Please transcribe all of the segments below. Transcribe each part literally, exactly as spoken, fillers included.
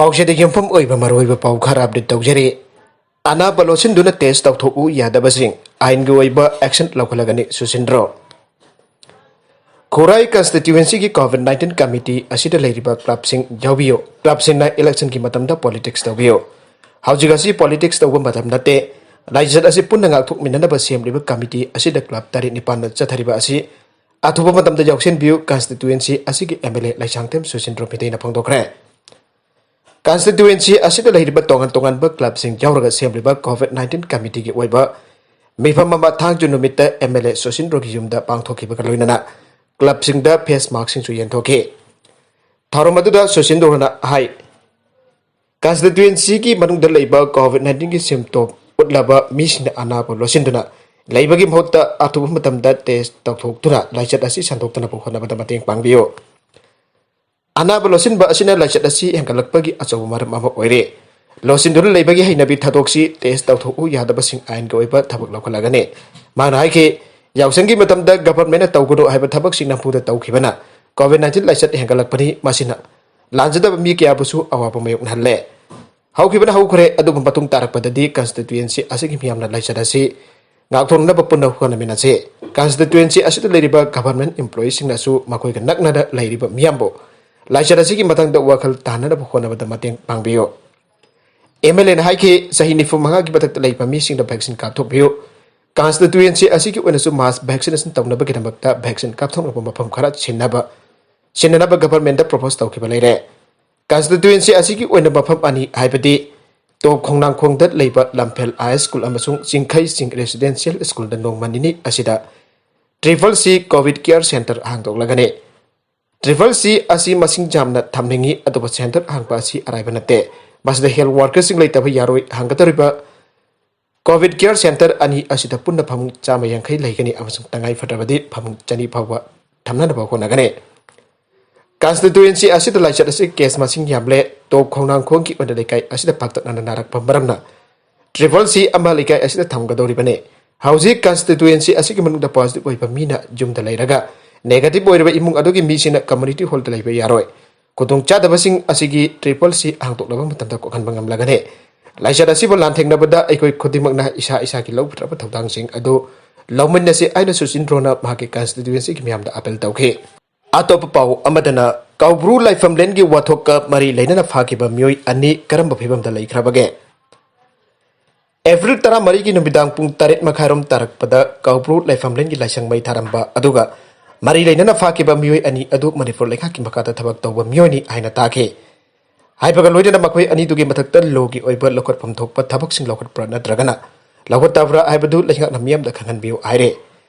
ꯄꯥꯎꯆꯦꯗ ꯌꯨꯝꯐꯝ ꯑꯣꯏꯕ ꯃꯔꯨꯑꯣꯏꯕ ꯄꯥꯎ ꯈꯔ ꯑꯞꯗꯦꯠ ꯇꯧꯖꯔꯤ꯫ ꯑꯅꯥꯕ ꯂꯣꯠꯁꯤꯟꯗꯨꯅ ꯇꯦꯁ ꯇꯧꯊꯣꯛꯎ ꯌꯥꯗꯕꯁꯤꯡ ꯑꯥꯏꯟꯒꯤ ꯑꯣꯏꯕ ꯑꯦꯛꯁꯟ ꯂꯧꯈꯠꯂꯒꯅꯤ ꯁꯨꯁꯤꯟꯗ꯭ꯔꯣ꯫ ꯈꯨꯔꯥꯏ ꯀꯟꯁꯇꯤꯇ꯭ꯌꯨꯑꯦꯟꯁꯤꯒꯤ ꯀꯣꯚꯤꯗ ꯅꯥꯏꯟꯇꯤꯟ ꯀꯃꯤꯇꯤ ꯑꯁꯤꯗ ꯂꯩꯔꯤꯕ ꯀ꯭ꯂꯕꯁꯤꯡ ꯌꯥꯎꯕꯤꯌꯨ꯫ ꯀ꯭ꯂꯕꯁꯤꯡꯅ ꯏꯂꯦꯛꯁꯟꯒꯤ ꯃꯇꯝꯗ ꯄꯣꯂꯤꯇꯤꯛꯁ ꯇꯧꯕꯤꯌꯨ꯫ ꯍꯧꯖꯤꯛ ꯑꯁꯤ ꯄꯣꯂꯤꯇꯤꯛꯁ ꯇꯧꯕ ꯃꯇꯝ ꯅꯠꯇꯦ꯫ ꯂꯥꯏꯆꯠ ꯑꯁꯤ ꯄꯨꯟꯅ ꯉꯥꯛꯊꯣꯛꯃꯤꯟꯅꯅꯕ ꯁꯦꯝꯂꯤꯕ ꯀꯃꯤꯇꯤ ꯑꯁꯤꯗ ꯀ꯭ꯂꯕ ꯇꯔꯦꯠ ꯅꯤꯄꯥꯟꯅ ꯆꯠꯊꯔꯤꯕ ꯑꯁꯤ ꯑꯊꯨꯕ ꯃꯇꯝꯗ ꯌꯥꯎꯁꯤꯟꯕꯤꯌꯨ, ꯀꯟꯁꯇꯤꯇ꯭ꯌꯨꯑꯦꯟꯁꯤ ꯑꯁꯤꯒꯤ ꯑꯦꯝ ꯑꯦꯜ ꯑꯦ ꯂꯩꯁꯥꯡꯊꯦꯝ ꯁꯨꯁꯤꯟꯗ꯭ꯔꯣ ꯃꯤꯇꯩꯅ ꯐꯣꯡꯗꯣꯛꯈ꯭ꯔꯦ꯫ ꯀꯟꯁꯇꯤꯇ꯭ꯌꯨꯑꯦꯟꯁꯤ ꯑꯁꯤꯗ ꯂꯩꯔꯤꯕ ꯇꯣꯉꯥꯟ ꯇꯣꯉꯥꯟꯕ ꯀ꯭ꯂꯕꯁꯤꯡ ꯌꯥꯎꯔꯒ ꯁꯦꯝꯂꯤꯕ ꯀꯣꯚꯤꯗ ꯅꯥꯏꯟꯇꯤꯟ ꯀꯃꯤꯇꯤꯒꯤ ꯑꯣꯏꯕ ꯃꯤꯐꯝ ꯑꯃ ꯊꯥꯡꯖ ꯅꯨꯃꯤꯠꯇ ꯑꯦꯝ ꯑꯦꯜ ꯑꯦ ꯁꯨꯁꯤꯟꯗ꯭ꯔꯣꯒꯤ ꯌꯨꯝꯗ ꯄꯥꯡꯊꯣꯛꯈꯤꯕꯒ ꯂꯣꯏꯅꯅ ꯀ꯭ꯂꯕꯁꯤꯡꯗ ꯐꯦꯁ ꯃꯥꯛꯁꯤꯡꯁꯨ ꯌꯦꯟꯊꯣꯛꯈꯤ꯫ ꯊꯧꯔꯝ ꯑꯗꯨꯗ ꯁꯨꯁꯤꯟꯗ꯭ꯔꯣꯅ ꯍꯥꯏ, ꯀꯟꯁꯇꯤꯇ꯭ꯌꯨꯑꯦꯟꯁꯤꯒꯤ ꯃꯅꯨꯡꯗ ꯂꯩꯕ ꯀꯣꯚꯤꯗ ꯅꯥꯏꯟꯇꯤꯟꯒꯤ ꯁꯤꯝꯇꯣꯝ ꯎꯠꯂꯕ ꯃꯤꯁꯤꯡꯅ ꯑꯅꯥꯕ ꯂꯣꯠꯁꯤꯟꯗꯨꯅ ꯂꯩꯕꯒꯤ ꯃꯍꯨꯠꯇ ꯑꯊꯨꯕ ꯃꯇꯝꯗ ꯇꯦꯁ ꯇꯧꯊꯣꯛꯇꯨꯅ ꯂꯥꯏꯆꯠ ꯑꯁꯤ ꯁꯟꯗꯣꯛꯇꯅꯕ ꯍꯣꯠꯅꯕꯗ ꯃꯇꯦꯡ ꯄꯥꯡꯕꯤꯌꯨ꯫ ꯑꯅꯥꯕ ꯂꯣꯠꯁꯤꯟꯕ ꯑꯁꯤꯅ ꯂꯥꯏꯆꯠ ꯑꯁꯤ ꯍꯦꯟꯒꯠꯂꯛꯄꯒꯤ ꯑꯆꯧꯕ ꯃꯔꯝ ꯑꯃ ꯑꯣꯏꯔꯦ꯫ ꯂꯣꯠꯁꯤꯟꯗꯨꯅ ꯂꯩꯕꯒꯤ ꯍꯩꯅꯕꯤ ꯊꯥꯗꯣꯛꯁꯤ, ꯇꯦꯁ ꯇꯧꯊꯣꯛꯎ ꯌꯥꯗꯕꯁꯤꯡ ꯑꯥꯏꯟꯒꯤ ꯑꯣꯏꯕ ꯊꯕꯛ ꯂꯧꯈꯠꯂꯒꯅꯤ꯫ ꯃꯍꯥꯛꯅ ꯍꯥꯏꯈꯤ, ꯌꯥꯎꯁꯪꯒꯤ ꯃꯇꯝꯗ ꯒꯚꯔꯟꯃꯦꯟꯠꯅ ꯇꯧꯒꯅꯨ ꯍꯥꯏꯕ ꯊꯕꯛꯁꯤꯡ ꯅꯝꯐꯨꯗ ꯇꯧꯈꯤꯕꯅ ꯀꯣꯚꯤꯗ ꯅꯥꯏꯟꯇꯤꯟ ꯂꯥꯏꯆꯠ ꯍꯦꯟꯒꯠꯂꯛꯄꯅꯤ꯫ ꯃꯁꯤꯅ ꯂꯥꯟꯖꯗꯕ ꯃꯤ ꯀꯌꯥꯕꯨꯁꯨ ꯑꯋꯥꯕ ꯃꯥꯌꯣꯛꯅꯍꯜꯂꯦ꯫ ꯍꯧꯈꯤꯕꯅ ꯍꯧꯈ꯭ꯔꯦ, ꯑꯗꯨꯕꯨ ꯃꯇꯨꯡ ꯇꯥꯔꯛꯄꯗꯗꯤ ꯀꯟꯁꯇꯤꯇ꯭ꯌꯨꯑꯦꯟꯁꯤ ꯑꯁꯤꯒꯤ ꯃꯤꯌꯥꯝꯅ ꯂꯥꯏꯆꯠ ꯑꯁꯤ ꯉꯥꯛꯊꯣꯛꯅꯅꯕ ꯄꯨꯟꯅ ꯍꯣꯠꯅꯃꯤꯟꯅꯁꯤ꯫ ꯀꯟꯁꯇꯤꯇ꯭ꯌꯨꯑꯦꯟꯁꯤ ꯑꯁꯤꯗ ꯂꯩꯔꯤꯕ ꯒꯚꯔꯟꯃꯦꯟꯠ ꯏꯝꯄ꯭ꯂꯣꯌꯤꯁꯤꯡꯅꯁꯨ ꯃꯈꯣꯏꯒ ꯅꯛꯅꯅ ꯂꯩꯔꯤꯕ ꯃꯤꯌꯥꯝꯕꯨ ꯂꯥꯏꯆꯠ ꯑꯁꯤꯒꯤ ꯃꯇꯥꯡꯗ ꯋꯥꯈꯜ ꯇꯥꯅꯅꯕ ꯍꯣꯠꯅꯕꯗ ꯃꯇꯦꯡ ꯄꯥꯡꯕꯤꯌꯨ꯫ ꯑꯦꯝ ꯑꯦꯜ ꯑꯦꯅ ꯍꯥꯏꯈꯤ, ꯆꯍꯤ ꯅꯤꯐꯨ ꯃꯉꯥꯒꯤ ꯃꯊꯛꯇ ꯂꯩꯕ ꯃꯤꯁꯤꯡꯗ ꯚꯦꯛꯁꯤꯟ ꯀꯥꯞꯊꯣꯛꯄꯤꯌꯨ꯫ ꯀꯟꯁꯇꯤꯇ꯭ꯌꯨꯑꯦꯟꯁꯤ ꯑꯁꯤꯒꯤ ꯑꯣꯏꯅꯁꯨ ꯃꯥꯁ ꯚꯦꯛꯁꯤꯅꯦꯁꯟ ꯇꯧꯅꯕꯒꯤꯗꯃꯛꯇ ꯚꯦꯛꯁꯤꯟ ꯀꯥꯞꯊꯣꯛꯅꯕ ꯃꯐꯝ ꯈꯔ ꯁꯤꯟꯅꯕ, ꯁꯤꯟꯅꯅꯕ ꯒꯚꯔꯟꯃꯦꯟꯠꯇ ꯄ꯭ꯔꯣꯄꯣꯖ ꯇꯧꯈꯤꯕ ꯂꯩꯔꯦ꯫ ꯀꯟꯁꯇꯤꯇ꯭ꯌꯨꯑꯦꯟꯁꯤ ꯑꯁꯤꯒꯤ ꯑꯣꯏꯅ ꯃꯐꯝ ꯑꯅꯤ, ꯍꯥꯏꯕꯗꯤ ꯇꯣꯞ ꯈꯣꯡꯅꯥꯡꯈꯣꯡꯗ ꯂꯩꯕ ꯂꯝꯐꯦꯜ ꯍꯥꯏ ꯁ꯭ꯀꯨꯜ ꯑꯃꯁꯨꯡ ꯆꯤꯡꯈꯩ ꯆꯤꯡ ꯔꯦꯁꯤꯗꯦꯟꯁꯤꯌꯦꯜ ꯁ꯭ꯀꯨꯜꯗ ꯅꯣꯡꯃ ꯅꯤꯅꯤ ꯑꯁꯤꯗ ꯇ꯭ꯔꯤꯄꯜ ꯁꯤ ꯀꯣꯚꯤꯗ ꯀꯤꯌꯔ ꯁꯦꯟꯇꯔ ꯍꯥꯡꯗꯣꯛꯂꯒꯅꯤ꯫ ꯇ꯭ꯔꯤꯄꯜ ꯁꯤ ꯑꯁꯤ ꯃꯁꯤꯡ ꯌꯥꯝꯅ ꯊꯝꯅꯤꯡꯏ, ꯑꯗꯨꯕꯨ ꯁꯦꯟꯇꯔ ꯍꯥꯡꯕ ꯑꯁꯤ ꯑꯔꯥꯏꯕ ꯅꯠꯇꯦ꯫ ꯃꯁꯤꯗ ꯍꯦꯜꯊ ꯋꯥꯔꯀꯔꯁꯤꯡ ꯂꯩꯇꯕ ꯌꯥꯔꯣꯏ꯫ ꯍꯥꯡꯒꯗꯧꯔꯤꯕ ꯀꯣꯚꯤꯗ ꯀꯤꯌꯔ ꯁꯦꯟꯇꯔ ꯑꯅꯤ ꯑꯁꯤꯗ ꯄꯨꯟꯅ ꯐꯃꯨꯡ ꯆꯥꯝꯃ ꯌꯥꯡꯈꯩ ꯂꯩꯒꯅꯤ ꯑꯃꯁꯨꯡ ꯇꯉꯥꯏ ꯐꯗ꯭ꯔꯕꯗꯤ ꯐꯃꯨꯡ ꯆꯅꯤ ꯐꯥꯎꯕ ꯊꯝꯅꯅꯕ ꯍꯣꯠꯅꯒꯅꯤ꯫ ꯀꯟꯁꯇꯤꯇ꯭ꯌꯨꯑꯦꯟꯁꯤ ꯑꯁꯤꯗ ꯂꯥꯏꯆꯠ ꯑꯁꯤ ꯀꯦꯁ ꯃꯁꯤꯡ ꯌꯥꯝꯂꯦ꯫ ꯇꯣꯞ ꯈꯣꯡꯅꯥꯡꯈꯣꯡꯒꯤ ꯑꯣꯏꯅ ꯂꯩꯀꯥꯏ ꯑꯁꯤꯗ ꯄꯥꯛꯇꯛꯅꯅ ꯅꯥꯔꯛꯄ ꯃꯔꯝꯅ ꯇ꯭ꯔꯤꯄꯜ ꯁꯤ ꯑꯃ ꯂꯩꯀꯥꯏ ꯑꯁꯤꯗ ꯊꯝꯒꯗꯧꯔꯤꯕꯅꯤ꯫ ꯍꯧꯖꯤꯛ ꯀꯟꯁꯇꯤꯇ꯭ꯌꯨꯑꯦꯟꯁꯤ ꯑꯁꯤꯒꯤ ꯃꯅꯨꯡꯗ ꯄꯣꯖꯤꯇꯤꯚ ꯑꯣꯏꯕ ꯃꯤꯅ ꯌꯨꯝꯗ ꯂꯩꯔꯒ ꯅꯦꯒꯦꯇꯤꯚ ꯑꯣꯏꯔꯕ ꯏꯃꯨꯡ ꯑꯗꯨꯒꯤ ꯃꯤꯁꯤꯡꯅ ꯀꯝꯃ꯭ꯌꯨꯅꯤꯇꯤ ꯍꯣꯜꯗ ꯂꯩꯕ ꯌꯥꯔꯣꯏ꯫ ꯈꯨꯗꯣꯡꯆꯥꯗꯕꯁꯤꯡ ꯑꯁꯤꯒꯤ ꯇ꯭ꯔꯤꯄꯜ ꯁꯤ ꯍꯥꯡꯗꯣꯛꯂꯕ ꯃꯇꯝꯗ ꯀꯣꯛꯍꯟꯕ ꯉꯝꯂꯒꯅꯤ꯫ ꯂꯥꯏꯆꯠ ꯑꯁꯤꯕꯨ ꯂꯥꯟꯊꯦꯡꯅꯕꯗ ꯑꯩꯈꯣꯏ ꯈꯨꯗꯤꯡꯃꯛꯅ ꯏꯁꯥ ꯏꯁꯥꯒꯤ ꯂꯧꯒꯗꯕ ꯊꯧꯗꯥꯡꯁꯤꯡ ꯑꯗꯨ ꯂꯧꯃꯤꯟꯅꯁꯤ ꯍꯥꯏꯅ ꯁꯨꯆꯤꯟꯗ꯭ꯔꯣꯅ ꯃꯍꯥꯛꯀꯤ ꯀꯟꯁꯇꯤꯇ꯭ꯋꯦꯟꯁꯤꯒꯤ ꯃꯤꯌꯥꯝꯗ ꯑꯥꯄꯤꯜ ꯇꯧꯈꯤ꯫ ꯑꯇꯣꯞꯄ ꯄꯥꯎ ꯑꯃꯗꯅ, ꯀꯧꯕ꯭ꯔꯨ ꯂꯥꯏꯐꯝꯂꯦꯟꯒꯤ ꯋꯥꯊꯣꯛꯀ ꯃꯔꯤ ꯂꯩꯅꯅ ꯐꯥꯈꯤꯕ ꯃꯤꯑꯣꯏ ꯑꯅꯤ ꯀꯔꯝꯕ ꯐꯤꯕꯝꯗ ꯂꯩꯈ꯭ꯔꯕꯒꯦ? ꯑꯦꯄ꯭ꯔꯤꯜ ꯇꯔꯥꯃꯔꯤꯒꯤ ꯅꯨꯃꯤꯗꯥꯡ ꯄꯨꯡ ꯇꯔꯦꯠ ꯃꯈꯥꯏꯔꯣꯝ ꯇꯥꯔꯛꯄꯗ ꯀꯧꯕ꯭ꯔꯨ ꯂꯥꯏꯐꯝꯂꯦꯟꯒꯤ ꯂꯥꯏꯁꯪ ꯃꯩ ꯊꯥꯔꯝꯕ ꯑꯗꯨꯒ ꯃꯔꯤ ꯂꯩꯅꯅ ꯐꯥꯈꯤꯕ ꯃꯤꯑꯣꯏ ꯑꯅꯤ ꯑꯗꯨ ꯃꯅꯤꯄꯨꯔ ꯂꯩꯉꯥꯛꯀꯤ ꯃꯈꯥꯗ ꯊꯕꯛ ꯇꯧꯕ ꯃꯤꯑꯣꯏꯅꯤ ꯍꯥꯏꯅ ꯇꯥꯈꯤ꯫ ꯍꯥꯏꯕꯒ ꯂꯣꯏꯅꯅ ꯃꯈꯣꯏ ꯑꯅꯤꯗꯨꯒꯤ ꯃꯊꯛꯇ ꯂꯣꯒꯤ ꯑꯣꯏꯕ ꯂꯧꯈꯠꯐꯝ ꯊꯣꯛꯄ ꯊꯕꯛꯁꯤꯡ ꯂꯧꯈꯠꯄ꯭ꯔꯥ ꯅꯠꯇ꯭ꯔꯒꯅ ꯂꯧꯈꯠꯇꯕ꯭ꯔꯥ ꯍꯥꯏꯕꯗꯨ ꯂꯩꯉꯥꯛꯅ ꯃꯤꯌꯥꯝꯗ ꯈꯪꯍꯟꯕꯤꯌꯨ ꯍꯥꯏꯔꯦ꯫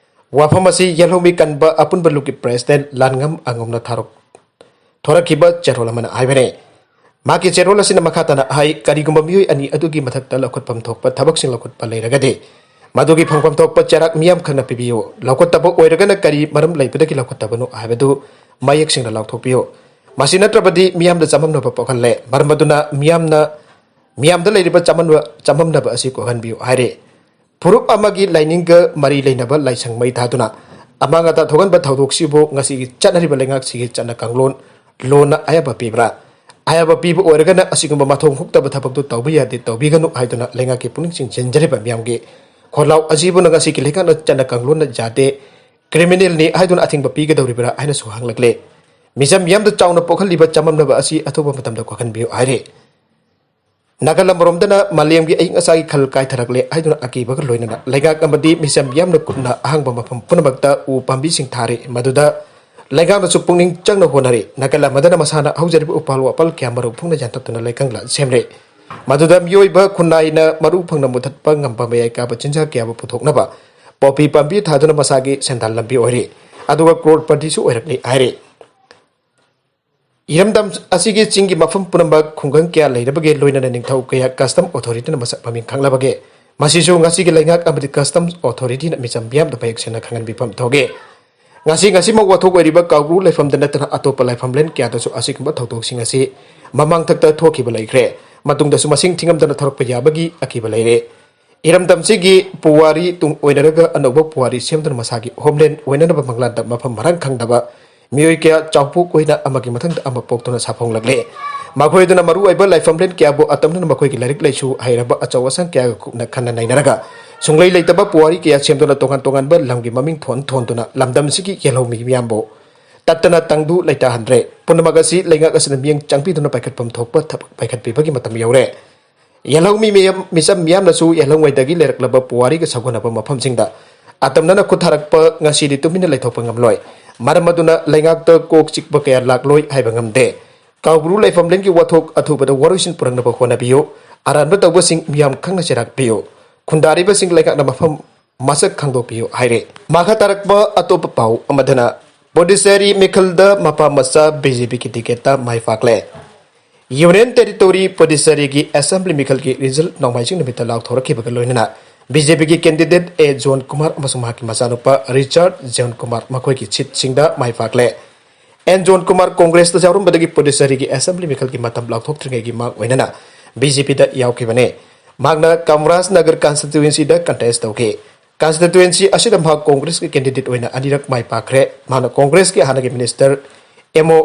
ꯋꯥꯐꯝ ꯑꯁꯤ ꯌꯦꯜꯍꯧꯃꯤ ꯀꯟꯕ ꯑꯄꯨꯟꯕ ꯂꯨꯞꯀꯤ ꯄ꯭ꯔꯦꯁꯤꯗꯦꯟ ꯂꯥꯟꯉꯝ ꯑꯉꯣꯝꯅ ꯊꯥꯔꯛ-, ꯊꯣꯔꯛꯈꯤꯕ ꯆꯦꯔꯣꯜ ꯑꯃꯅ ꯍꯥꯏꯕꯅꯤ꯫ ꯃꯍꯥꯛꯀꯤ ꯆꯦꯔꯣꯜ ꯑꯁꯤꯅ ꯃꯈꯥ ꯇꯥꯅ ꯍꯥꯏ, ꯀꯔꯤꯒꯨꯝꯕ ꯃꯤꯑꯣꯏ ꯑꯅꯤ ꯑꯗꯨꯒꯤ ꯃꯊꯛꯇ ꯂꯧꯈꯠꯐꯝ ꯊꯣꯛꯄ ꯊꯕꯛꯁꯤꯡ ꯂꯧꯈꯠꯄ ꯂꯩꯔꯒꯗꯤ, ꯃꯗꯨꯒꯤ ꯐꯪꯐꯝ ꯊꯣꯛꯄ ꯆꯩꯔꯥꯛ ꯃꯤꯌꯥꯝ ꯈꯪꯅ ꯄꯤꯕꯤꯌꯨ꯫ ꯂꯧꯈꯠꯇꯕ ꯑꯣꯏꯔꯒꯅ ꯀꯔꯤ ꯃꯔꯝ ꯂꯩꯕꯗꯒꯤ ꯂꯧꯈꯠꯇꯕꯅꯣ ꯍꯥꯏꯕꯗꯨ ꯃꯌꯦꯛ ꯁꯦꯡꯅ ꯂꯥꯎꯊꯣꯛꯄꯤꯌꯨ꯫ ꯃꯁꯤ ꯅꯠꯇ꯭ꯔꯕꯗꯤ ꯃꯤꯌꯥꯝꯗ ꯆꯃꯝꯅꯕ ꯄꯣꯛꯍꯜꯂꯦ꯫ ꯃꯔꯝ ꯑꯗꯨꯅ ꯃꯤꯌꯥꯝꯅ, ꯃꯤꯌꯥꯝꯗ ꯂꯩꯔꯤꯕ ꯆꯃꯝꯅꯕ, ꯆꯃꯝꯅꯕ ꯑꯁꯤ ꯀꯣꯛꯍꯟꯕꯤꯌꯨ ꯍꯥꯏꯔꯦ꯫ ꯐꯨꯔꯨꯞ ꯑꯃꯒꯤ ꯂꯥꯏꯅꯤꯡꯒ ꯃꯔꯤ ꯂꯩꯅꯕ ꯂꯥꯏꯁꯪ ꯃꯩ ꯊꯥꯗꯨꯅ ꯑꯃꯥꯡ ꯑꯇꯥ ꯊꯣꯛꯍꯟꯕ ꯊꯧꯗꯣꯛꯁꯤꯕꯨ ꯉꯁꯤꯒꯤ ꯆꯠꯅꯔꯤꯕ ꯂꯩꯉꯥꯛꯁꯤꯒꯤ ꯆꯠꯅ ꯀꯥꯡꯂꯣꯟ, ꯂꯣꯟꯅ ꯑꯌꯥꯕ ꯄꯤꯕ꯭ꯔꯥ? ꯑꯌꯥꯕ ꯄꯤꯕ ꯑꯣꯏꯔꯒꯅ ꯑꯁꯤꯒꯨꯝꯕ ꯃꯊꯣꯡ ꯍꯨꯛꯇꯕ ꯊꯕꯛꯇꯨ ꯇꯧꯕ ꯌꯥꯗꯦ, ꯇꯧꯕꯤꯒꯅꯨ ꯍꯥꯏꯗꯨꯅ ꯂꯩꯉꯥꯛꯀꯤ ꯄꯨꯛꯅꯤꯡ ꯆꯤꯡꯁꯤꯟꯖꯔꯤꯕ ꯃꯤꯌꯥꯝꯒꯤ ꯈꯣꯜꯂꯥꯎ ꯑꯁꯤꯕꯨ ꯉꯁꯤꯒꯤ ꯂꯩꯉꯥꯛꯅ ꯆꯠꯅ ꯀꯥꯡꯂꯣꯟꯅ ꯌꯥꯗꯦ, ꯀ꯭ꯔꯤꯃꯤꯅꯦꯜꯅꯤ ꯍꯥꯏꯗꯨꯅ ꯑꯊꯤꯡꯕ ꯄꯤꯒꯗꯧꯔꯤꯕ꯭ꯔꯥ ꯍꯥꯏꯅꯁꯨ ꯍꯪꯂꯛꯂꯦ꯫ ꯃꯤꯆꯝ ꯃꯤꯌꯥꯝꯗ ꯆꯥꯎꯅ ꯄꯣꯛꯍꯜꯂꯤꯕ ꯆꯃꯝꯅꯕ ꯑꯁꯤ ꯑꯊꯨꯕ ꯃꯇꯝꯗ ꯀꯣꯛꯍꯟꯕꯤꯌꯨ ꯍꯥꯏꯔꯤ꯫ ꯅꯥꯒꯥꯂꯝ ꯔꯣꯝꯗꯅ ꯃꯥꯂꯦꯝꯒꯤ ꯑꯏꯪ ꯑꯁꯥꯒꯤ ꯈꯜ ꯀꯥꯏꯊꯔꯛꯂꯦ ꯍꯥꯏꯗꯨꯅ ꯑꯀꯤꯕꯒ ꯂꯣꯏꯅꯅ ꯂꯩꯉꯥꯛ ꯑꯃꯗꯤ ꯃꯤꯆꯝ ꯃꯤꯌꯥꯝꯅ ꯀꯨꯞꯅ ꯑꯍꯥꯡꯕ ꯃꯐꯝ ꯄꯨꯝꯅꯃꯛꯇ ꯎ ꯄꯥꯝꯕꯤꯁꯤꯡ ꯊꯥꯔꯤ꯫ ꯃꯗꯨꯗ ꯂꯩꯉꯥꯛꯅꯁꯨ ꯄꯨꯛꯅꯤꯡ ꯆꯪꯅ ꯍꯣꯠꯅꯔꯤ꯫ ꯅꯥꯒꯥꯂꯝ ꯑꯗꯨꯅ ꯃꯁꯥꯅ ꯍꯧꯖꯔꯤꯕ ꯎꯄꯥꯜ ꯋꯥꯄꯥꯜ ꯀꯌꯥ ꯃꯔꯨ ꯐꯨꯡꯅ ꯌꯥꯟꯊꯠꯇꯨꯅ ꯂꯩꯀꯪꯂꯥ ꯁꯦꯝꯂꯦ꯫ ꯃꯗꯨꯗ ꯃꯤꯑꯣꯏꯕ ꯈꯨꯟꯅꯥꯏꯅ ꯃꯔꯨ ꯐꯪꯅ ꯃꯨꯊꯠꯄ ꯉꯝꯕ ꯃꯌꯥꯏ ꯀꯥꯕ ꯆꯤꯟꯖꯥꯛ ꯀꯌꯥꯕꯨ ꯄꯨꯊꯣꯛꯅꯕ ꯄꯣꯄꯤ ꯄꯥꯝꯕꯤ ꯊꯥꯗꯨꯅ ꯃꯁꯥꯒꯤ ꯁꯦꯟꯗꯥꯟ ꯂꯝꯕꯤ ꯑꯣꯏꯔꯤ꯫ ꯑꯗꯨꯒ ꯀ꯭ꯔꯣꯔꯄꯇꯤꯁꯨ ꯑꯣꯏꯔꯛꯂꯤ ꯍꯥꯏꯔꯤ꯫ ꯏꯔꯝꯗꯝ ꯑꯁꯤꯒꯤ ꯆꯤꯡꯒꯤ ꯃꯐꯝ ꯄꯨꯝꯅꯃꯛ ꯈꯨꯡꯒꯪ ꯀꯌꯥ ꯂꯩꯔꯕꯒꯦ, ꯂꯣꯏꯅꯅ ꯅꯤꯡꯊꯧ ꯀꯌꯥ ꯀꯁꯇꯝ ꯑꯣꯊꯣꯔꯤꯇꯤꯅ ꯃꯁꯛ ꯃꯃꯤꯡ ꯈꯪꯂꯕꯒꯦ? ꯃꯁꯤꯁꯨ ꯉꯁꯤꯒꯤ ꯂꯩꯉꯥꯛ ꯑꯃꯗꯤ ꯀꯁꯇꯝ ꯑꯣꯊꯣꯔꯤꯇꯤꯅ ꯃꯤꯆꯝ ꯃꯤꯌꯥꯝꯗ ꯃꯌꯦꯛ ꯁꯦꯡꯅ ꯈꯪꯍꯟꯕꯤꯐꯝ ꯊꯣꯛꯑꯦ꯫ ꯉꯁꯤ, ꯉꯁꯤꯃꯛ ꯋꯥꯊꯣꯛ ꯑꯣꯏꯔꯤꯕ ꯀꯥꯎꯕ꯭ꯔꯨ ꯂꯩꯐꯝꯗ ꯅꯠꯇꯅ ꯑꯇꯣꯞꯄ ꯂꯥꯏꯐꯝꯂꯦꯟ ꯀꯌꯥꯗꯁꯨ ꯑꯁꯤꯒꯨꯝꯕ ꯊꯧꯗꯣꯛꯁꯤꯡ ꯑꯁꯤ ꯃꯃꯥꯡꯊꯛꯇ ꯊꯣꯛꯈꯤꯕ ꯂꯩꯈ꯭ꯔꯦ꯫ ꯃꯇꯨꯡꯗꯁꯨ ꯃꯁꯤꯡ ꯊꯤꯉꯝꯗꯅ ꯊꯣꯔꯛꯄ ꯌꯥꯕꯒꯤ ꯑꯀꯤꯕ ꯂꯩꯔꯦ꯫ ꯏꯔꯝꯗꯝꯁꯤꯒꯤ ꯄꯨꯋꯥꯔꯤ ꯇꯨꯡ ꯑꯣꯏꯅꯔꯒ ꯑꯅꯧꯕ ꯄꯨꯋꯥꯔꯤ ꯁꯦꯝꯗꯨꯅ ꯃꯁꯥꯒꯤ ꯍꯣꯝꯂꯦꯟ ꯑꯣꯏꯅꯅꯕ ꯃꯪꯂꯥꯟꯗ ꯃꯐꯝ ꯃꯔꯥꯡ ꯈꯪꯗꯕ ꯃꯤꯑꯣꯏ ꯀꯌꯥ ꯆꯥꯎꯄꯣꯛ ꯑꯣꯏꯅ ꯑꯃꯒꯤ ꯃꯊꯪꯗ ꯑꯃ ꯄꯣꯛꯇꯨꯅ ꯁꯥꯐꯣꯡꯂꯛꯂꯦ꯫ ꯃꯈꯣꯏ ꯑꯗꯨꯅ ꯃꯔꯨ ꯑꯣꯏꯕ ꯂꯥꯏꯐꯝꯂꯦꯟ ꯀꯌꯥꯕꯨ ꯑꯇꯝꯅꯅ ꯃꯈꯣꯏꯒꯤ ꯂꯥꯏꯔꯤꯛ ꯂꯥꯏꯁꯨ ꯍꯩꯔꯕ ꯑꯆꯧ ꯑꯁꯥꯡ ꯀꯌꯥꯒ ꯀꯨꯞꯅ ꯈꯟꯅ ꯅꯩꯅꯔꯒ ꯁꯨꯡꯂꯩ ꯂꯩꯇꯕ ꯄꯨꯋꯥꯔꯤ ꯀꯌꯥ ꯁꯦꯝꯗꯨꯅ ꯇꯣꯉꯥꯟ ꯇꯣꯉꯥꯟꯕ ꯂꯝꯒꯤ ꯃꯃꯤꯡ ꯊꯣꯟ ꯊꯣꯟꯗꯨꯅ ꯂꯝꯗꯝꯁꯤꯒꯤ ꯌꯦꯜꯍꯧꯃꯤ ꯃꯤꯌꯥꯝꯕꯨ ꯇꯠꯇꯅ ꯇꯪꯗꯨ ꯂꯩꯇꯥꯍꯟꯗ꯭ꯔꯦ꯫ ꯄꯨꯝꯅꯃꯛ ꯑꯁꯤ ꯂꯩꯉꯥꯛ ꯑꯁꯤꯅ ꯃꯤꯠꯌꯦꯡ ꯆꯪꯕꯤꯗꯨꯅ ꯄꯥꯏꯈꯠꯐꯝ ꯊꯣꯛꯄ ꯊꯕꯛ ꯄꯥꯏꯈꯠꯄꯤꯕꯒꯤ ꯃꯇꯝ ꯌꯧꯔꯦ꯫ ꯌꯦꯜꯍꯧꯃꯤ ꯃꯤꯌꯥꯝ, ꯃꯤꯆꯝ ꯃꯤꯌꯥꯝꯅꯁꯨ ꯌꯦꯜꯍꯧꯉꯩꯗꯒꯤ ꯂꯩꯔꯛꯂꯕ ꯄꯨꯋꯥꯔꯤꯒ ꯁꯥꯒꯣꯟꯅꯕ ꯃꯐꯝꯁꯤꯡꯗ ꯑꯇꯝꯅꯅ ꯈꯨꯠ ꯊꯥꯔꯛꯄ ꯉꯁꯤꯗꯤ ꯇꯨꯃꯤꯟꯅ ꯂꯩꯊꯣꯛꯄ ꯉꯝꯂꯣꯏ꯫ ꯃꯔꯝ ꯑꯗꯨꯅ ꯂꯩꯉꯥꯛꯇ ꯀꯣꯛ ꯆꯤꯛꯄ ꯀꯌꯥ ꯂꯥꯛꯂꯣꯏ ꯍꯥꯏꯕ ꯉꯝꯗꯦ꯫ ꯀꯥꯎꯕ꯭ꯔꯨ ꯂꯩꯐꯝꯂꯦꯟꯒꯤ ꯋꯥꯊꯣꯛ ꯑꯊꯨꯕꯗ ꯋꯥꯔꯣꯏꯁꯤꯟ ꯄꯨꯔꯛꯅꯕ ꯍꯣꯠꯅꯕꯤꯌꯨ꯫ ꯑꯔꯥꯟꯕ ꯇꯧꯕꯁꯤꯡ ꯃꯤꯌꯥꯝ ꯈꯪꯅ ꯆꯩꯔꯥꯛ ꯄꯤꯌꯨ꯫ ꯈꯨꯟꯗꯥꯔꯤꯕꯁꯤꯡ ꯂꯩꯉꯥꯛꯅ ꯃꯐꯝ ꯃꯁꯛ ꯈꯪꯗꯣꯛꯄꯤꯌꯨ ꯍꯥꯏꯔꯦ꯫ ꯃꯈꯥ ꯇꯥꯔꯛꯄ ꯑꯇꯣꯞꯄ ꯄꯥꯎ ꯑꯃꯗꯅ ꯄꯣꯗꯤꯆꯦꯔꯤ ꯃꯤꯈꯜꯗ ꯃꯄꯥ ꯃꯆꯥ ꯕꯤ ꯖꯦ ꯄꯤꯒꯤ ꯇꯤꯀꯦꯠꯇ ꯃꯥꯏ ꯄꯥꯛꯂꯦ꯫ ꯌꯨꯅꯤꯌꯟ ꯇꯦꯔꯤꯇꯣꯔꯤ ꯄꯣꯗꯤꯆꯦꯔꯤꯒꯤ ꯑꯦꯁꯦꯝꯕ꯭ꯂꯤ ꯃꯤꯈꯜꯒꯤ ꯔꯤꯖꯜ ꯅꯣꯡꯃꯥꯏꯖꯤꯡ ꯅꯨꯃꯤꯠꯇ ꯂꯥꯎꯊꯣꯔꯛꯈꯤꯕꯒ ꯂꯣꯏꯅꯅ ꯕꯤ ꯖꯦ ꯄꯤꯒꯤ ꯀꯦꯟꯗꯤꯗꯦꯠ ꯑꯦ ꯖꯣꯟ ꯀꯨꯃꯥꯔ ꯑꯃꯁꯨꯡ ꯃꯍꯥꯛꯀꯤ ꯃꯆꯥꯅꯨꯄꯥ ꯔꯤꯆꯥꯔꯗ ꯖꯣꯟ ꯀꯨꯃꯥꯔ ꯃꯈꯣꯏꯒꯤ ꯁꯤꯠꯁꯤꯡꯗ ꯃꯥꯏ ꯄꯥꯛꯂꯦ꯫ ꯑꯦꯟ ꯖꯣꯟ ꯀꯨꯃꯥꯔ ꯀꯣꯡꯒ꯭ꯔꯦꯁꯇ ꯌꯥꯎꯔꯝꯕꯗꯒꯤ ꯄꯣꯗꯤꯆꯦꯔꯤꯒꯤ ꯑꯦꯁꯦꯝꯕ꯭ꯂꯤ ꯃꯤꯈꯜꯒꯤ ꯃꯇꯝ ꯂꯥꯎꯊꯣꯛꯇ꯭ꯔꯤꯉꯩꯒꯤ ꯃꯥꯡ ꯑꯣꯏꯅꯅ ꯕꯤ ꯖꯦ ꯄꯤꯗ ꯌꯥꯎꯈꯤꯕꯅꯤ꯫ ꯃꯍꯥꯛꯅ ꯀꯃꯔꯥꯖ ꯅꯒꯔ ꯀꯟꯁꯇꯤꯇ꯭ꯌꯨꯑꯦꯟꯁꯤꯗ ꯀꯟꯇꯦꯁ ꯇꯧꯈꯤ꯫ ꯀꯟꯁꯇꯤꯇ꯭ꯌꯨꯑꯦꯟꯁꯤ ꯑꯁꯤꯗ ꯃꯍꯥꯛ ꯀꯣꯡꯒ꯭ꯔꯦꯁꯀꯤ ꯀꯦꯟꯗꯤꯗꯦꯠ ꯑꯣꯏꯅ ꯑꯅꯤꯔꯛ ꯃꯥꯏ ꯄꯥꯛꯈ꯭ꯔꯦ꯫ ꯃꯍꯥꯛꯅ ꯀꯣꯡꯒ꯭ꯔꯦꯁꯀꯤ ꯍꯥꯟꯅꯒꯤ ꯃꯤꯅꯤꯁꯇꯔ ꯑꯦꯝ ꯑꯣ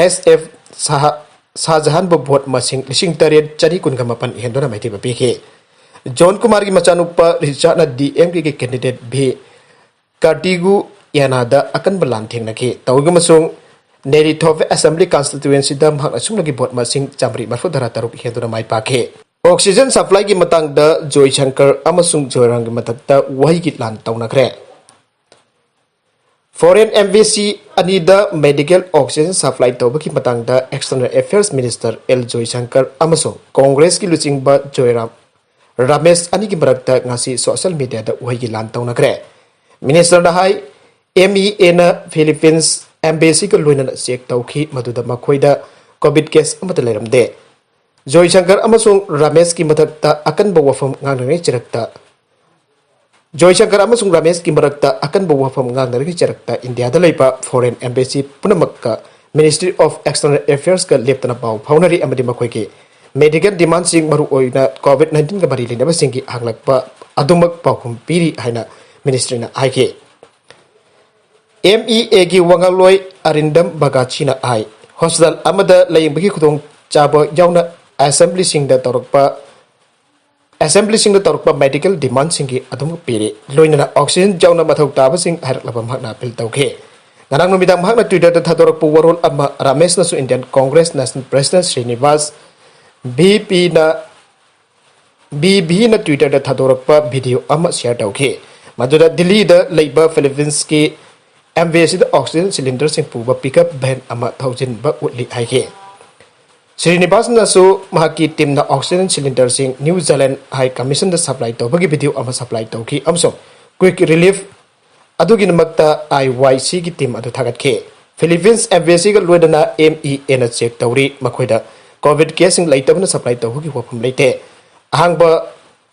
ꯑꯦꯁ ꯑꯦꯐ ꯁꯥꯍ-, ꯁꯥꯍꯖꯍꯥꯟꯕꯨ ꯚꯣꯠ ꯃꯁꯤꯡ ꯂꯤꯁꯤꯡ ꯇꯔꯦꯠ ꯆꯅꯤ ꯀꯨꯟꯒ ꯃꯥꯄꯟ ꯍꯦꯟꯗꯨꯅ ꯃꯥꯏꯊꯤꯕ ꯄꯤꯈꯤ꯫ ꯖꯣꯟ ꯀꯨꯃꯥꯔꯒꯤ ꯃꯆꯥꯅꯨꯄꯥ ꯔꯤꯆꯥꯔꯗꯅ ꯗꯤ ꯑꯦꯝ ꯀꯦꯒꯤ ꯀꯦꯟꯗꯤꯗꯦꯠ ꯚꯤ ꯀꯥꯔꯇꯤꯒꯨ ꯌꯥꯅꯥꯗ ꯑꯀꯟꯕ ꯂꯥꯟ ꯊꯦꯡꯅꯈꯤ꯫ ꯇꯧꯏꯒꯨꯝꯕꯁꯨꯡ ꯅꯦꯔꯤꯊꯣꯚ ꯑꯦꯁꯦꯝꯕ꯭ꯂꯤ ꯀꯟꯁꯇꯤꯇ꯭ꯌꯨꯑꯦꯟꯁꯤꯗ ꯃꯍꯥꯛꯅ ꯁꯨꯞꯅꯒꯤ ꯚꯣꯠ ꯃꯁꯤꯡ ꯆꯥꯃꯔꯤ ꯃꯔꯤꯐꯨꯇꯔꯥ ꯇꯔꯨꯛ ꯍꯦꯟꯗꯨꯅ ꯃꯥꯏ ꯄꯥꯛꯈꯤ꯫ ꯑꯣꯛꯁꯤꯖꯦꯟ ꯁꯄ꯭ꯂꯥꯏꯒꯤ ꯃꯇꯥꯡꯗ ꯖꯣꯏꯁꯪꯀꯔ ꯑꯃꯁꯨꯡ ꯖꯣꯏꯔꯥꯝꯒꯤ ꯃꯊꯛꯇ ꯋꯥꯍꯩꯒꯤ ꯂꯥꯟ ꯇꯧꯅꯈ꯭ꯔꯦ꯫ ꯐꯣꯔꯦꯟ ꯑꯦꯝꯕꯦꯁꯤ ꯑꯅꯤꯗ ꯃꯦꯗꯤꯀꯦꯜ ꯑꯣꯛꯁꯤꯖꯦꯟ ꯁꯄ꯭ꯂꯥꯏ ꯇꯧꯕꯒꯤ ꯃꯇꯥꯡꯗ ꯑꯦꯛꯁꯇꯔꯅꯦꯜ ꯑꯦꯐꯤꯌꯔꯁ ꯃꯤꯅꯤꯁꯇꯔ ꯑꯦꯜ ꯖꯣꯏꯁꯪꯀꯔ ꯑꯃꯁꯨꯡ ꯀꯣꯡꯒ꯭ꯔꯦꯁꯀꯤ ꯂꯨꯆꯤꯡꯕ ꯖꯣꯏꯔꯥꯝ ꯔꯥꯃꯦꯁ ꯑꯅꯤꯒꯤ ꯃꯔꯛꯇ ꯉꯁꯤ ꯁꯣꯁꯤꯌꯦꯜ ꯃꯤꯗꯤꯌꯥꯗ ꯎꯍꯩꯒꯤ ꯂꯥꯟ ꯇꯧꯅꯈ꯭ꯔꯦ꯫ ꯃꯤꯅꯤꯁꯇꯔꯅ ꯍꯥꯏ, ꯑꯦꯝ ꯏ ꯑꯦꯅ ꯐꯤꯂꯤꯄꯤꯟꯁ ꯑꯦꯝꯕꯦꯁꯤꯒ ꯂꯣꯏꯅꯅ ꯆꯦꯛ ꯇꯧꯈꯤ, ꯃꯗꯨꯗ ꯃꯈꯣꯏꯗ ꯀꯣꯚꯤꯗ ꯀꯦꯁ ꯑꯃꯠꯇ ꯂꯩꯔꯝꯗꯦ꯫ ꯖꯣꯏꯁꯪꯀꯔ ꯑꯃꯁꯨꯡ ꯔꯥꯃꯦꯁꯀꯤ ꯃꯊꯛꯇ ꯑꯀꯟꯕ ꯋꯥꯐꯝ ꯉꯥꯡꯅꯔꯤꯉꯩ ꯆꯔꯛꯇ ꯖꯣꯏꯁꯪꯀꯔ ꯑꯃꯁꯨꯡ ꯔꯥꯃꯦꯁꯀꯤ ꯃꯔꯛꯇ ꯑꯀꯟꯕ ꯋꯥꯐꯝ ꯉꯥꯡꯅꯔꯤꯉꯩ ꯆꯔꯛꯇ ꯏꯟꯗꯤꯌꯥꯗ ꯂꯩꯕ ꯐꯣꯔꯦꯟ ꯑꯦꯝꯕꯦꯁꯤ ꯄꯨꯝꯅꯃꯛꯀ ꯃꯤꯅꯤꯁꯇ꯭ꯔꯤ ꯑꯣꯐ ꯑꯦꯛꯁꯇꯔꯅꯦꯜ ꯑꯦꯐꯤꯌꯔꯁꯀ ꯂꯦꯞꯇꯅ ꯄꯥꯎ ꯐꯥꯎꯅꯔꯤ ꯑꯃꯗꯤ ꯃꯈꯣꯏꯒꯤ ꯃꯦꯗꯤꯀꯦꯜ ꯗꯤꯃꯥꯟꯁꯤꯡ, ꯃꯔꯨꯑꯣꯏꯅ ꯀꯣꯚꯤꯗ ꯅꯥꯏꯟꯇꯤꯟꯒ ꯃꯔꯤ ꯂꯩꯅꯕꯁꯤꯡꯒꯤ ꯍꯪꯂꯛꯄ ꯑꯗꯨꯃꯛ ꯄꯥꯎꯈꯨꯝ ꯄꯤꯔꯤ ꯍꯥꯏꯅ ꯃꯤꯅꯤꯁꯇ꯭ꯔꯤꯅ ꯍꯥꯏꯈꯤ꯫ ꯑꯦꯝ ꯏ ꯑꯦꯒꯤ ꯋꯥꯉꯥꯡꯂꯣꯏ ꯑꯔꯤꯟꯗꯝ ꯕꯒꯥꯆꯤꯅ ꯍꯥꯏ, ꯍꯣꯁꯄꯤꯇꯥꯜ ꯑꯃꯗ ꯂꯥꯌꯦꯡꯕꯒꯤ ꯈꯨꯗꯣꯡꯆꯥꯕ ꯌꯥꯎꯅ ꯑꯦꯁꯦꯝꯕ꯭ꯂꯤꯁꯤꯡꯗ ꯇꯧꯔꯛꯄ, ꯑꯦꯁꯦꯝꯕ꯭ꯂꯤꯁꯤꯡꯗ ꯇꯧꯔꯛꯄ ꯃꯦꯗꯤꯀꯦꯜ ꯗꯤꯃꯥꯟꯁꯤꯡꯒꯤ ꯑꯗꯨꯃꯛ ꯄꯤꯔꯤ, ꯂꯣꯏꯅꯅ ꯑꯣꯛꯁꯤꯖꯦꯟ ꯌꯥꯎꯅ ꯃꯊꯧ ꯇꯥꯕꯁꯤꯡ ꯍꯥꯏꯔꯛꯂꯕ ꯃꯍꯥꯛꯅ ꯑꯄꯤꯜ ꯇꯧꯈꯤ꯫ ꯉꯔꯥꯡ ꯅꯨꯃꯤꯗꯥꯡ ꯃꯍꯥꯛꯅ Twitter-ꯗ ꯊꯥꯗꯣꯔꯛꯄ ꯋꯥꯔꯣꯜ ꯑꯃ ꯔꯥꯃꯦꯁꯅꯁꯨ Indian Congress National President Srinivas B ꯄꯤꯅ, ꯚꯤ ꯚꯤꯅ Twitter-ꯗ ꯊꯥꯗꯣꯔꯛꯄ video ꯑꯃ share ꯇꯧꯈꯤ, ꯃꯗꯨꯗ ꯗꯤꯜꯂꯤꯗ ꯂꯩꯕ ꯐꯤꯂꯤꯄꯤꯟꯁꯀꯤ embassy-ꯗ oxygen cylinder-ꯁꯤꯡ ꯄꯨꯕ pickup van ꯑꯃ ꯊꯧꯖꯤꯟꯕ ꯎꯠꯂꯤ ꯍꯥꯏꯈꯤ꯫ ꯁ꯭ꯔꯤꯅꯤꯕꯥꯁꯅꯁꯨ ꯃꯍꯥꯛꯀꯤ team-ꯅ oxygen cylinder-ꯁꯤꯡ New Zealand High Commission-ꯗ supply ꯇꯧꯕꯒꯤ video ꯑꯃ supply ꯇꯧꯈꯤ ꯑꯃꯁꯨꯡ quick relief ꯑꯗꯨꯒꯤꯗꯃꯛꯇ I Y C-ꯒꯤ team ꯑꯗꯨ ꯊꯥꯒꯠꯈꯤ꯫ ꯐꯤꯂꯤꯄꯤꯟꯁ embassy-ꯒ ꯂꯣꯏꯅꯅ M E A-ꯅ check ꯇꯧꯔꯤ, ꯃꯈꯣꯏꯗ COVID case-ꯁꯤꯡ ꯂꯩꯇꯕꯅ supply ꯇꯧꯕꯒꯤ ꯋꯥꯐꯝ ꯂꯩꯇꯦ꯫ ꯑꯍꯥꯡꯕ,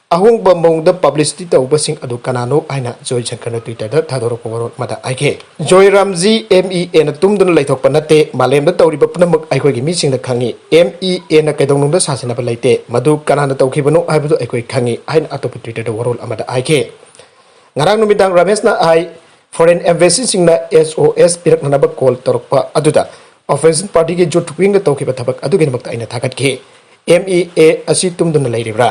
ꯑꯍꯣꯡꯕ ꯃꯑꯣꯡꯗ publicity ꯇꯧꯕꯁꯤꯡ ꯑꯗꯨ ꯀꯅꯥꯅꯣ ꯍꯥꯏꯅ ꯖꯣꯏꯁꯪꯀꯔꯅ Twitter-ꯗ ꯊꯥꯗꯣꯔꯛꯄ ꯋꯥꯔꯣꯜ ꯑꯃꯗ ꯍꯥꯏꯈꯤ꯫ ꯖꯣꯏꯔꯥꯝꯖꯤ, M E A-ꯅ ꯇꯨꯝꯗꯨꯅ ꯂꯩꯊꯣꯛꯄ ꯅꯠꯇꯦ, ꯃꯥꯂꯦꯝꯗ ꯇꯧꯔꯤꯕ ꯄꯨꯝꯅꯃꯛ ꯑꯩꯈꯣꯏꯒꯤ ꯃꯤꯁꯤꯡꯅ ꯈꯪꯏ꯫ M E A-ꯅ ꯀꯩꯗꯧꯅꯨꯡꯗ ꯁꯥꯁꯤꯟꯅꯕ ꯂꯩꯇꯦ, ꯃꯗꯨ ꯀꯅꯥꯅ ꯇꯧꯈꯤꯕꯅꯣ ꯍꯥꯏꯕꯗꯨ ꯑꯩꯈꯣꯏ ꯈꯪꯏ ꯍꯥꯏꯅ ꯑꯇꯣꯞꯄ Twitter-ꯗ ꯋꯥꯔꯣꯜ ꯑꯃꯗ ꯍꯥꯏꯈꯤ꯫ ꯉꯔꯥꯡ ꯅꯨꯃꯤꯗꯥꯡ ꯔꯥꯃꯦꯁꯅ ꯍꯥꯏ, foreign embassy-ꯁꯤꯡꯅ S O S ꯄꯤꯔꯛꯅꯅꯕ call ꯇꯧꯔꯛꯄ ꯑꯗꯨꯗ opposition party-ꯒꯤ youth wing-ꯅ ꯇꯧꯈꯤꯕ ꯊꯕꯛ ꯑꯗꯨꯒꯤꯗꯃꯛꯇ ꯑꯩꯅ ꯊꯥꯒꯠꯈꯤ꯫ M E A ꯑꯁꯤ ꯇꯨꯝꯗꯨꯅ ꯂꯩꯔꯤꯕ꯭ꯔꯥ?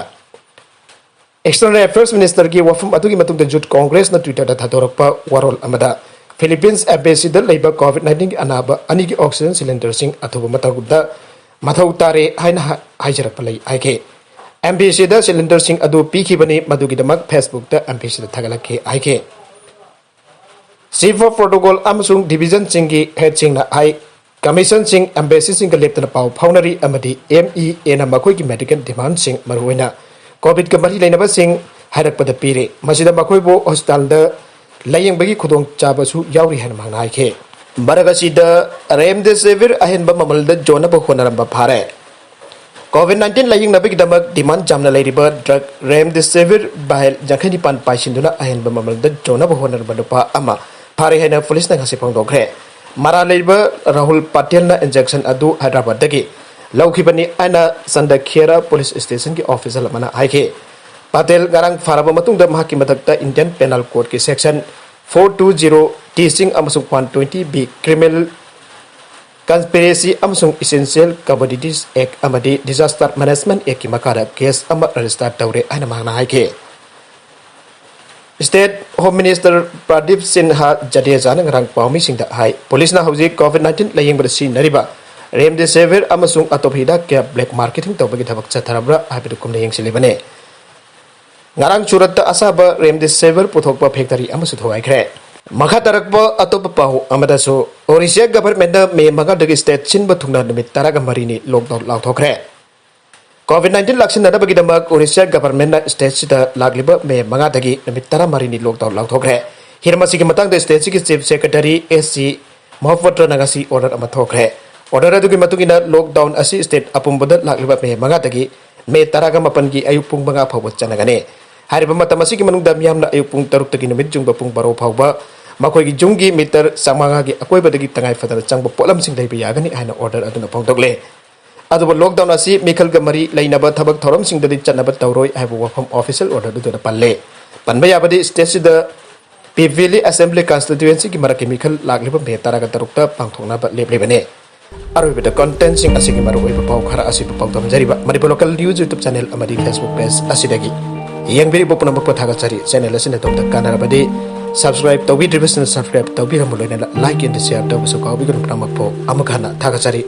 External Affairs Minister-ꯒꯤ ꯋꯥꯐꯝ ꯑꯗꯨꯒꯤ ꯃꯇꯨꯡꯗ Youth Congress-ꯅ Twitter-ꯗ ꯊꯥꯗꯣꯔꯛꯄ ꯋꯥꯔꯣꯜ ꯑꯃꯗ, ꯐꯤꯂꯤꯄꯤꯟꯁ embassy-ꯗ ꯂꯩꯕ COVID nineteen-ꯒꯤ ꯑꯅꯥꯕ ꯑꯅꯤꯒꯤ oxygen cylinder-ꯁꯤꯡ ꯑꯊꯨꯕ ꯃꯇꯝꯗ ꯃꯊꯧ ꯇꯥꯔꯦ ꯍꯥꯏꯅ ꯍꯥ-, ꯍꯥꯏꯖꯔꯛꯄ ꯂꯩ ꯍꯥꯏꯈꯤ꯫ Embassy-ꯗ cylinder-ꯁꯤꯡ ꯑꯗꯨ ꯄꯤꯈꯤꯕꯅꯤ, ꯃꯗꯨꯒꯤꯗꯃꯛ Facebook-ꯇ embassy-ꯗ ꯊꯥꯒꯠꯂꯛꯈꯤ ꯍꯥꯏꯈꯤ꯫ Chief of Protocol ꯑꯃꯁꯨꯡ division-ꯁꯤꯡꯒꯤ head-ꯁꯤꯡꯅ ꯍꯥꯏ, commission-ꯁꯤꯡ embassy-ꯁꯤꯡꯒ ꯂꯦꯞꯇꯅ ꯄꯥꯎ ꯐꯥꯎꯅꯔꯤ ꯑꯃꯗꯤ M E A-ꯅ ꯃꯈꯣꯏꯒꯤ medical demand-ꯁꯤꯡ, ꯃꯔꯨꯑꯣꯏꯅ COVID-ꯀ ꯃꯔꯤ ꯂꯩꯅꯕꯁꯤꯡ ꯍꯥꯏꯔꯛꯄꯗ ꯄꯤꯔꯤ꯫ ꯃꯁꯤꯗ ꯃꯈꯣꯏꯕꯨ ꯍꯣꯁꯄꯤꯇꯥꯜꯗ ꯂꯥꯌꯦꯡꯕꯒꯤ ꯈꯨꯗꯣꯡꯆꯥꯕꯁꯨ ꯌꯥꯎꯔꯤ ꯍꯥꯏꯅ ꯃꯍꯥꯛꯅ ꯍꯥꯏꯈꯤ꯫ ꯃꯔꯛ ꯑꯁꯤꯗ remdesivir ꯑꯍꯦꯟꯕ ꯃꯃꯜꯗ ꯌꯣꯟꯅꯕ ꯍꯣꯠꯅꯔꯝꯕ ꯐꯥꯔꯦ꯫ COVID nineteen ꯂꯥꯌꯦꯡꯅꯕꯒꯤꯗꯃꯛ demand ꯌꯥꯝꯅ ꯂꯩꯔꯤꯕ drug remdesivir vial ꯌꯥꯡꯈꯩ ꯅꯤꯄꯥꯟ ꯄꯥꯏꯁꯤꯟꯗꯨꯅ ꯑꯍꯦꯟꯕ ꯃꯃꯜꯗ ꯌꯣꯟꯅꯕ ꯍꯣꯠꯅꯔꯝꯕ ꯅꯨꯄꯥ ꯑꯃ ꯐꯥꯔꯦ ꯍꯥꯏꯅ ꯄꯨꯂꯤꯁꯅ ꯉꯁꯤ ꯐꯣꯡꯗꯣꯛꯈ꯭ꯔꯦ꯫ ꯃꯔꯥꯜ ꯂꯩꯔꯤꯕ ꯔꯥꯍꯨꯜ ꯄꯇꯦꯜꯅ injection ꯑꯗꯨ ꯍꯥꯏꯗ꯭ꯔꯕꯥꯗꯇꯒꯤ ꯂꯧꯈꯤꯕꯅꯤ ꯍꯥꯏꯅ ꯆꯟꯗꯈꯦꯔꯥ ꯄꯨꯂꯤꯁ ꯁ꯭ꯇꯦꯁꯟꯒꯤ ꯑꯣꯐꯤꯁꯤꯌꯦꯜ ꯑꯃꯅ ꯍꯥꯏꯈꯤ꯫ ꯄꯇꯦꯜ ꯉꯔꯥꯡ ꯐꯥꯔꯕ ꯃꯇꯨꯡꯗ ꯃꯍꯥꯛꯀꯤ ꯃꯊꯛꯇ Indian Penal Code-ꯀꯤ section four two zero T ꯁꯤꯡ ꯑꯃꯁꯨꯡ one twenty B Criminal Conspiracy ꯑꯃꯁꯨꯡ Essential Commodities Act ꯑꯃꯗꯤ Disaster Management Actꯀꯤ ꯃꯈꯥꯗ case ꯑꯃ register ꯇꯧꯔꯦ ꯍꯥꯏꯅ ꯃꯍꯥꯛꯅ ꯍꯥꯏꯈꯤ꯫ State Home Minister Pradip Sinha Jadejana ꯉꯔꯥꯡ ꯄꯥꯎꯃꯤꯁꯤꯡꯗ ꯍꯥꯏ, ꯄꯨꯂꯤꯁꯅ ꯍꯧꯖꯤꯛ COVID nineteen ꯂꯥꯌꯦꯡꯕꯗ ꯁꯤꯖꯤꯟꯅꯔꯤꯕ Remdesivir ꯑꯃꯁꯨꯡ ꯑꯇꯣꯞꯄ ꯍꯤꯗꯥꯛ ꯀꯌꯥ black marketing ꯇꯧꯕꯒꯤ ꯊꯕꯛ ꯆꯠꯊꯔꯕ꯭ꯔꯥ ꯍꯥꯏꯕꯗꯨ ꯀꯨꯞꯅ ꯌꯦꯡꯁꯤꯜꯂꯤꯕꯅꯤ꯫ ꯉꯔꯥꯡ ꯁꯨꯔꯠꯇ ꯑꯁꯥꯕ Remdesivir ꯄꯨꯊꯣꯛꯄ factory ꯑꯃꯁꯨ ꯊꯨꯒꯥꯏꯈ꯭ꯔꯦ꯫ ꯃꯈꯥ ꯇꯥꯔꯛꯄ ꯑꯇꯣꯞꯄ ꯄꯥꯎ ꯑꯃꯗꯁꯨ, Orissa governmentꯅ May ꯃꯉꯥꯗꯒꯤ state ꯁꯤꯟꯕ ꯊꯨꯡꯅ ꯅꯨꯃꯤꯠ ꯇꯔꯥꯒ ꯃꯔꯤꯅꯤ lockdown ꯂꯥꯎꯊꯣꯛꯈ꯭ꯔꯦ꯫ COVID nineteen ꯂꯥꯛꯁꯤꯟꯅꯗꯕꯒꯤꯗꯃꯛ Orissa governmentꯅ stateꯁꯤꯗ ꯂꯥꯛꯂꯤꯕ May ꯃꯉꯥꯗꯒꯤ ꯅꯨꯃꯤꯠ ꯇꯔꯥꯃꯔꯤꯅꯤ lockdown ꯂꯥꯎꯊꯣꯛꯈ꯭ꯔꯦ꯫ ꯍꯤꯔꯝ ꯑꯁꯤꯒꯤ ꯃꯇꯥꯡꯗ stateꯁꯤꯒꯤ Chief Secretary S C Mohapatra ꯅ ꯉꯁꯤ order ꯑꯃ ꯊꯣꯛꯈ꯭ꯔꯦ꯫ Order ꯑꯗꯨꯒꯤ ꯃꯇꯨꯡ ꯏꯟꯅ lockdown ꯑꯁꯤ state ꯑꯄꯨꯝꯕꯗ ꯂꯥꯛꯂꯤꯕ May ꯃꯉꯥꯗꯒꯤ May ꯇꯔꯥꯒ ꯃꯥꯄꯟꯒꯤ ꯑꯌꯨꯛ ꯄꯨꯡ ꯃꯉꯥ ꯐꯥꯎꯕ ꯆꯠꯅꯒꯅꯤ꯫ ꯍꯥꯏꯔꯤꯕ ꯃꯇꯝ ꯑꯁꯤꯒꯤ ꯃꯅꯨꯡꯗ ꯃꯤꯌꯥꯝꯅ ꯑꯌꯨꯛ ꯄꯨꯡ ꯇꯔꯨꯛꯇꯒꯤ ꯅꯨꯃꯤꯠ ꯌꯨꯡꯕ ꯄꯨꯡ ꯕꯥꯔꯣ ꯐꯥꯎꯕ ꯃꯈꯣꯏꯒꯤ ꯌꯨꯝꯒꯤ meter ꯆꯥꯝꯃꯉꯥꯒꯤ ꯑꯀꯣꯏꯕꯗꯒꯤ ꯇꯉꯥꯏ ꯐꯗꯅ ꯆꯪꯕ ꯄꯣꯠꯂꯝꯁꯤꯡ ꯂꯩꯕ ꯌꯥꯒꯅꯤ ꯍꯥꯏꯅ order ꯑꯗꯨꯅ ꯐꯣꯡꯗꯣꯛꯂꯦ꯫ ꯑꯗꯨꯕꯨ lockdown ꯑꯁꯤ ꯃꯤꯈꯜꯒ ꯃꯔꯤ ꯂꯩꯅꯕ ꯊꯕꯛ ꯊꯧꯔꯝꯁꯤꯡꯗꯗꯤ ꯆꯠꯅꯕ ꯇꯧꯔꯣꯏ ꯍꯥꯏꯕ ꯋꯥꯐꯝ official order ꯑꯗꯨꯗ ꯄꯜꯂꯦ꯫ ꯄꯟꯕ ꯌꯥꯕꯗꯤ stateꯁꯤꯗ Pipili Assembly Constituencyꯒꯤ ꯃꯔꯛꯀꯤ ꯃꯤꯈꯜ ꯂꯥꯛꯂꯤꯕ May ꯇꯔꯥꯒ ꯇꯔꯨꯛꯇ ꯄꯥꯡꯊꯣꯛꯅꯕ ꯂꯦꯞꯂꯤꯕꯅꯤ꯫ ꯑꯔꯣꯏꯕꯗ contentꯁꯤꯡ ꯑꯁꯤꯒꯤ ꯃꯔꯨꯑꯣꯏꯕ ꯄꯥꯎ ꯈꯔ ꯑꯁꯤꯕꯨ ꯄꯥꯎꯗꯝꯖꯔꯤꯕ Manipur Local News YouTube channel ꯑꯃꯗꯤ Facebook page ꯑꯁꯤꯗꯒꯤ ꯌꯦꯡꯕꯤꯔꯤꯕ ꯄꯨꯝꯅꯃꯛꯄꯨ ꯊꯥꯒꯠꯆꯔꯤ꯫ Channel ꯑꯁꯤꯅ ꯑꯗꯣꯝꯗ ꯀꯥꯟꯅꯔꯕꯗꯤ subscribe ꯇꯧꯕꯤꯗ꯭ꯔꯤꯕꯁꯤꯡꯅ subscribe ꯇꯧꯕꯤꯔꯝꯃꯨ, ꯂꯣꯏꯅꯅ like and share ꯇꯧꯕꯁꯨ ꯀꯥꯎꯕꯤꯒꯅꯨ꯫ ꯄꯨꯝꯅꯃꯛꯄꯨ ꯑꯃꯨꯛ ꯍꯟꯅ ꯊꯥꯒꯠꯆꯔꯤ꯫